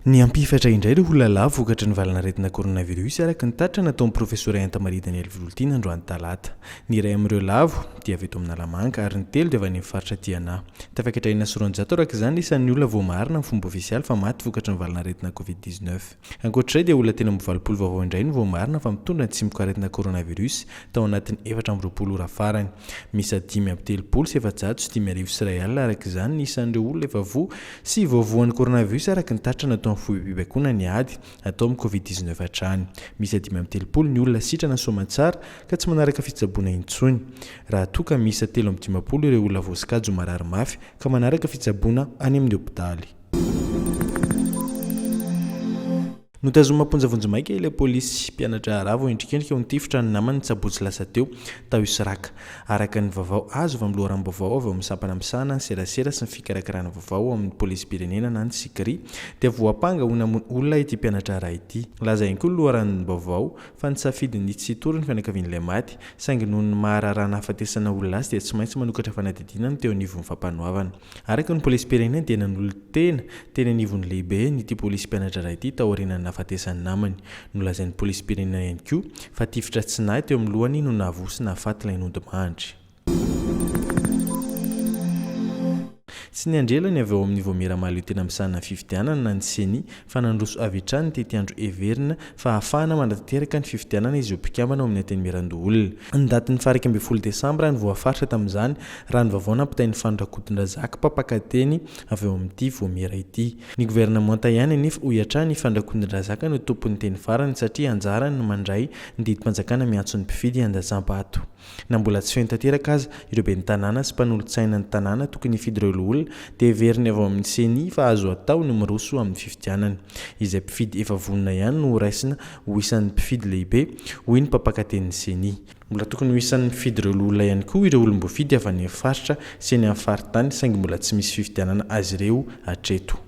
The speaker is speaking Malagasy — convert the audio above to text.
Niampifatra indray ireo olona lavo vokatry ny valanaretina coronavirus araka ny tatitra nataon'ny Profesora Enta Marie Daniel Vololtiana androany talata. Ny iray amin'ireo lavo dia avy eto Analamanga ary ny telo dia avy any amin'ny faritra Diana. Tafakatra 206 araka izany ny isan'ny olona voamarina amin'ny fomba ofisialy fa maty vokatry ny valanaretina Covid 19. Ankoatra izay dia olona 83 vaovao indray no voamarina fa mitondra ny tsimokaretina coronavirus tao anatin'ny 24 ora farany. Miisa 1435 alina araka izany ny isan'ireo olona efa voa sy voavoan'ny coronavirus araka ny tatitra nataon'ny foibem-pibaikoana ny ady atao amin'ny Covid 19 hatrany. Miisa 35 ny olona sitrana soamantsara ka tsy manaraka fitsaboana intsony. Raha toa ka miisa 53 ireo olona voasokajy ho marary mafy ka manaraka fitsaboana any amin'ny hopitaly. Notazomina am-ponja vonjimaika ilay polisy mpiana-draharaha vao endrikendrika ho nitifitra ny namany ny sabotsy lasa teo, tao Isoraka. Araka ny vaovao azo avy amin'ny loharanom-baovao avy ao amin'ny sampana misahana ny serasera sy ny fikarakarana vaovao ao amin'ny polisim-pirenena na ny Sicri dia voampanga ho namono olona ity mpiana-draharaha ity. Nilaza ihany koa ny loharanom-baovao fa nisafidy ny tsy hitory ny fianakavian'ilay maty, saingy noho ny maha raharaha nahafatesana olona azy dia tsy maintsy manokatra fanadihadiana ny teo anivon'ny fampanoavana. Araka ny polisim-pirenena dia nanolo-tena teny anivon'ny lehibeny ity polisy mpiana-draharaha ity taorian'ny nahafatesan'ny namany. Nolazain'ny polisim-pirenena ihany koa fa tifitra tsy nahy teo amin'ny lohany no nahavoa sy nahafaty ilay nodimandry. Tsy niandry ela ny avy ao amin'ny Vaomiera Mahaleo Tena Misahana ny Fifidianana na ny Ceni fa nandroso avy hatrany ny tetiandro heverina fa hahafahana manatanteraka ny fifidianana izy ho mpikambana ao amin'ny Antenimierandoholona. Ny datin'ny faha-11 desambra no voafaritra tamin'izany, raha ny vaovao nampitain'i Fano Rakotondrazaka, mpampakateny avy ao amin'ity vaomiera ity. Ny governemanta ihany anefa, hoy hatrany i Fano Rakotondrazaka no tompon'ny teny farany satria anjarany no mandray ny didim-panjakana miantso ny mpifidy handatsam-bato. Na mbola tsy feno tanteraka aza ireo ben'ny tanàna sy mpanolotsaina ny tanàna tokony hifidy ireo loholona dia heverin'ny avy ao amin'ny Ceni fa azo atao ny miroso amin'ny fifidianana. Izay mpifidy efa vonona ihany no horaisina ho isan'ny mpifidy lehibe, hoy ny mpampakatenin'ny Ceni. Mbola tokony ho isan'ny mifidy ireo loholona ihany koa ireo olom-boafidy avy any amin'ny faritra sy eny amin'ny faritany saingy mbola tsy misy fifidianana azy ireo hatreto.